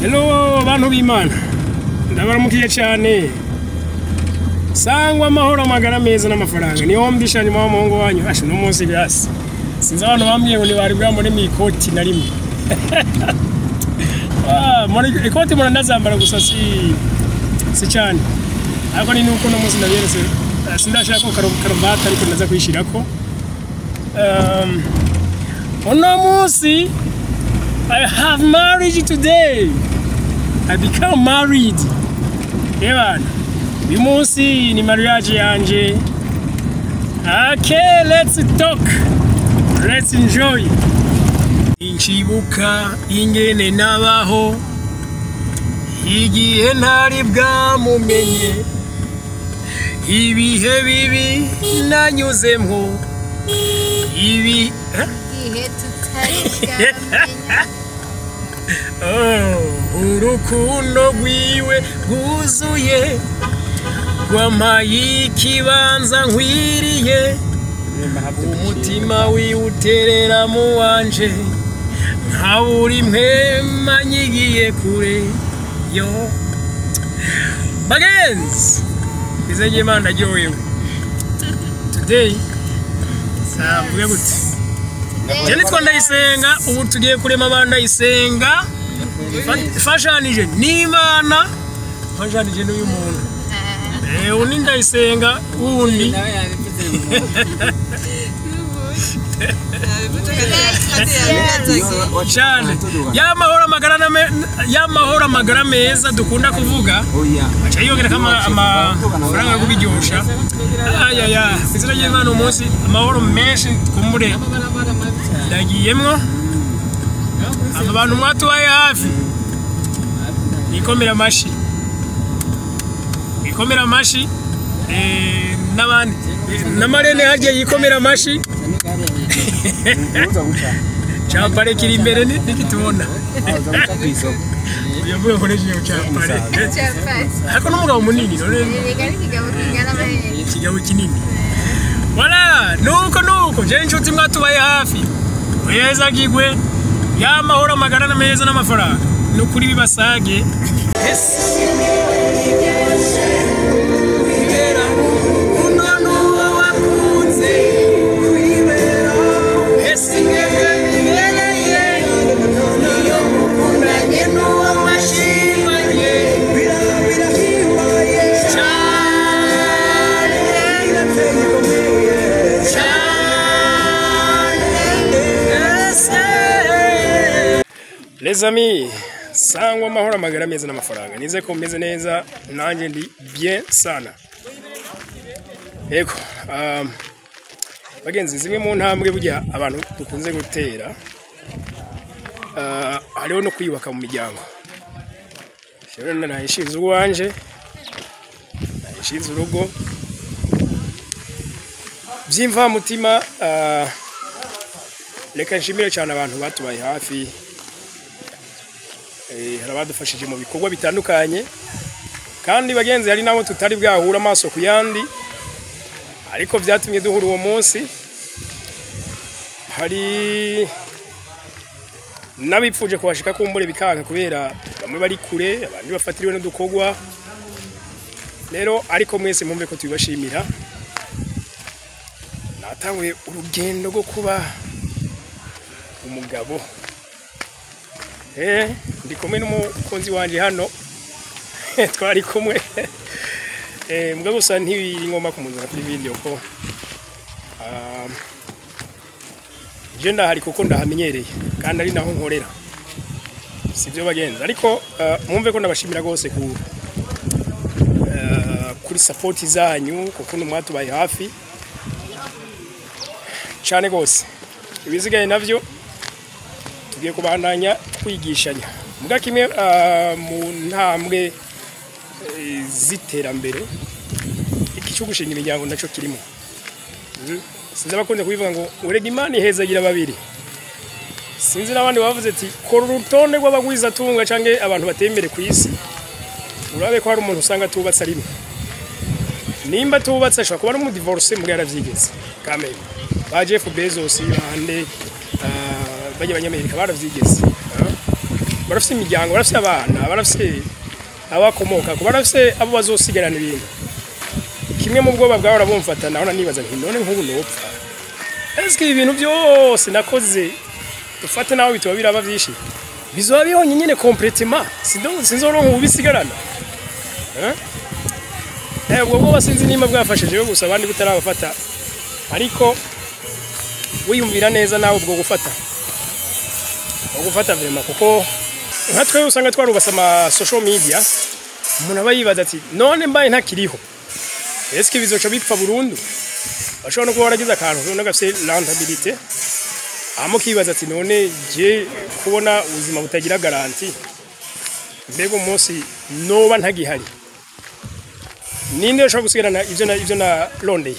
Hello bantu b'Imana, ndabaramukiye cyane. Sangwa amahoro, amagara meza n'amafaranga. Niho mbisha nyuma w'umuhungu wanyu asha no munsi gasi. Sinzi abantu bambwiye ngo ntibari bwambone mu ikoti na rimwe. Ah, muri ikoti muranazambara gusa si cyane. Ariko ni nuko no munsi ndaberetse sindashaka ko karuvati ariko ndaza kuyishirako. Uno munsi I have marriage today. I become married. Ebana, uyu munsi ni mariage yanje. Okay, let's talk. Let's enjoy. Inshibuka ingene nabaho igihe ntari bwamumenye, ibihe bibi nanyuzemwo, ibi eh? Igihe tutari bwamenya. Oh, urukundo rwiwe rwuzuye rwampaye ikibanza nkwiriye, umutima wiwe uterera mu wanje, nkabura impema nyigiye kure. Yo bagenzi, izeye Imana, ndaryohewe today. Mvuge gute? Je nitwa Ndayisenga. Ubu tugiye kurema abantu. Ndayisenga fashanije n'Imana, fashanije n'uyu muntu. Undi Ndayisenga wundi. Nawe yabivuze ngo yabivuze kandi yabivuze. Cyane y'amahoro amagara y'amahoro amagara meza dukunda kuvuga, aca yiyongerako amafaranga yo kubiryosha. Ayaya, izina ry'Imana, umunsi amahoro menshi kumbure ndagiyemwo. Aba bantu mwatubaye hafi, nikomera amashi, nikomera amashi. N'abandi na marene harya yikomera amashi. Capare kiri imbere nikitubona yavuga ko neje capare. Capati. Ariko n'umugabo munini none. Erega ni ikigabo kingana amahere. Ikigabo kinini. Voilà, nuko nuko je inshuti mwatubaye hafi, weza gigwe y'amahoro amagara meza n'amafaranga nukuri bibasage. Les amis, sangwa amahoro amagara meza n'amafaranga. Nize ko meze neza, nanjye ndi bien sana. Yego, bagenzi, zimwe mu ntambwe burya abantu dukunze gutera, hariho no kwiyubaka mu miryango. Rero nayishinze uwanje, nayishinze urugo. By'imvamutima, reka nshimire cyane abantu batubaye hafi. Hari abadufashije mu bikorwa bitandukanye, kandi bagenzi hari nabo tutari bwahura amaso ku yandi, ariko byatumye duhura uwo munsi. Hari n'abipfuje kuhashika kumbure bikanga kubera bamwe bari kure, abandi bafatiriwe n'udukorwa. Rero ariko mwese mwumve ko tubibashimira. Natanguye urugendo rwo kuba umugabo. Ndi kumwe n'umukunzi wanje hano, twari kumwe. Mbwa gusa ntibiri ngomba kumuzana kuri video ko je ndahari kuko ndahamenyereye kandi ari naho nkorera, sivyo bagenzi? Ariko mwumve ko ndabashimira rwose kuri support zanyu, kuko mwatubaye hafi cyane rwose. Ibisigaye navyo tugiye kubandanya kwigishanya. Mbwa kimwe mu ntambwe z'iterambere, iki cyo gushinga imiryango nacyo kirimo. Sinzi abakunze kubivuga ngo urega Imana ihezagira babiri. Sinzi n'abandi bavuze ati kora urutonde rw'abagwizatunga canke abantu bateye imbere ku isi, urabe ko hari umuntu usanga atubatse arimo. Nimba atubatse ashobora kuba ari umudivorce mbwa yaravyigeze kameme. Ba Jeff Bezos bande, bajya abanyamerika baravyigeze. Barafise imiryango, barafise abana, barafise abakomoka, barafise abo bazosigarana ibintu. Kimwe mu bwoba bwawe bumfata, naho nibaza nti: none nk'ubu nopfa, eske ibi bintu byose nakoze, dufate naho bituba biraba vyinshi, bizoba bihonye nyene complètement, sinzoronka ubisigarana? Eh? Ubwo bwoba sinzi nimba bwafashije gusa abandi butarabafata, ariko wiyumvira neza nawe ubwo gufata vraiment, kuko nka twe usanga twarubase ama social media, umuntu aba yibaza ati: none mbaye ntakiriho, eske bizoca bipfa burundu? Bashobora no kuba waragize akantu ubona gafise rentabilité, hama ukibaza ati: none je kubona ubuzima butagira garantie, mbega umunsi noba ntagihari, ninde ushobora gusigarana ivyo narondeye,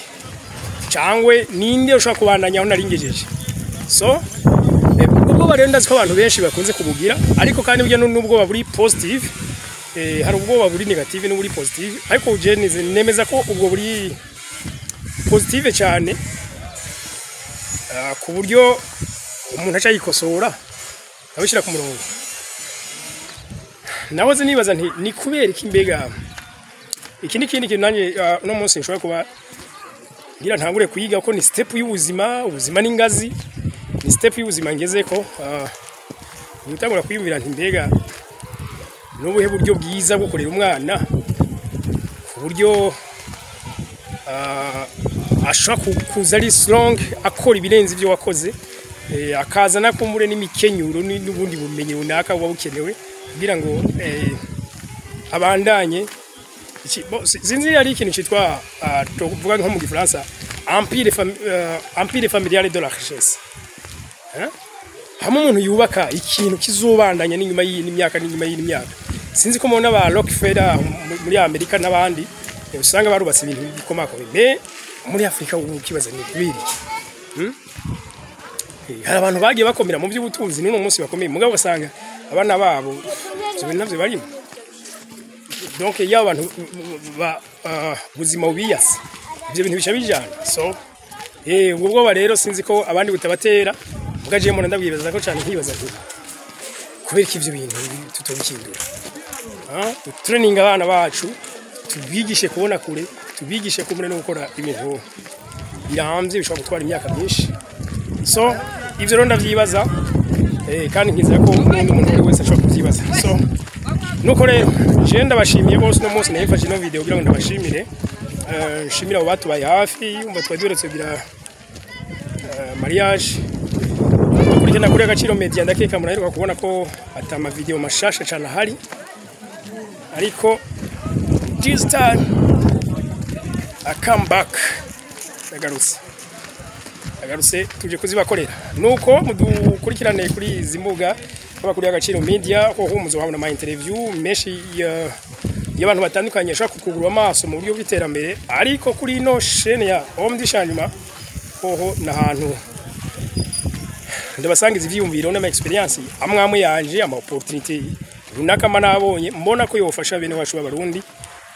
cangwe ninde ushobora kubandanya aho naringejeje? So ubwoba rero ndazi ko abantu benshi bakunze kubugira, ariko kandi burya n'ubwoba buri positive. Hari ubwoba buri negative n'uburi positive, ariko je nemeza ko ubwo buri positive cyane, ku buryo umuntu aca yikosora abishyira ku murongo. Nahoze nibaza nti: ni kubera iki? Mbega iki ni ikindi kintu nanjye uno munsi nshobora kuba ngira ntangure kuyiga, ko ni step y'ubuzima. Ubuzima ni ingazi, ni step y'ubuzima ngezeko. Gutangura kwiyumvira nti: mbega n'ubuhe buryo bwiza bwo kurera umwana ku buryo ashobora kuza ari strong, akora ibirenze ibyo wakoze, akazana kumbure n'imikenyuro n'ubundi bumenyi runaka buba bukenewe kugira ngo abandanye. Sinzi, ari ikintu cyitwa, tuvuga nko mu Gifaransa, empire familiale de la richesse. Hein? Hamwe umuntu yubaka ikintu kizobandanya n'inyuma y'imyaka n'inyuma y'imyaka. Sinzi ko mubona ba Rockefeller muri Amerika n'abandi, usanga barubatse ibintu bikomakomeye. Mais muri Afrika ubu kibaza ni kubera iki? Hari abantu bagiye bakomera mu by'ubutunzi n'uno munsi bakomeye, mugabo ugasanga abana babo ivyo bintu navyo barimo. Donc iyo abantu ba buzima bubiyase, ivyo bintu bica bijana. So ubwo bwoba rero sinzi ko abandi butabatera, muga jewe mbona ndabwibaza ko cyane, nkibaza nti: kubera ko ivyo bintu tutobikindura, training abana bacu, tubigishe kubona kure, tubigishe kumure no gukora ibintu birambye bishobora gutwara imyaka myinshi. So ivyo rero ndavyibaza, kandi nkizera ko n'undi muntu wese ashobora kuvyibaza. So nuko rero je ndabashimiye bose. Uno munsi nayifashe ino video kugira ngo ndabashimire, nshimire abo batubaye hafi. Umva, twari duherutse kugira mariage. Dukurikirana kuri Agaciro Media, ndakeka muraheruka kubona ko ata ama video mashasha cyane ahari, ariko this time I come back, ndagarutse, tuje kuzibakorera. Nuko mudukurikirane kuri izi mbuga, haba kuri Agaciro Media, ho muzohabona ama interview menshi y'abantu batandukanye ashobora kukugura amaso mu buryo bw'iterambere. Ariko kuri ino chaîne ya Homme du Changement, hoho n'ahantu ndabasangiza ivyiyumviro n'ama experience amwe amwe yanje, ama opportunity runaka mba nabonye, mbona ko yofasha bene wacu b'Abarundi,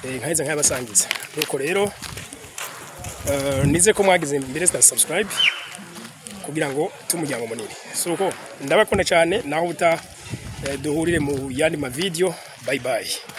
nkaheza nkayabasangiza. Nuko rero nize ko mwagize mbere na subscribe kugira ngo tumuryango munini. Suko ndabakunda cyane, naho uta duhurire mu yandi ma video. Bye bye.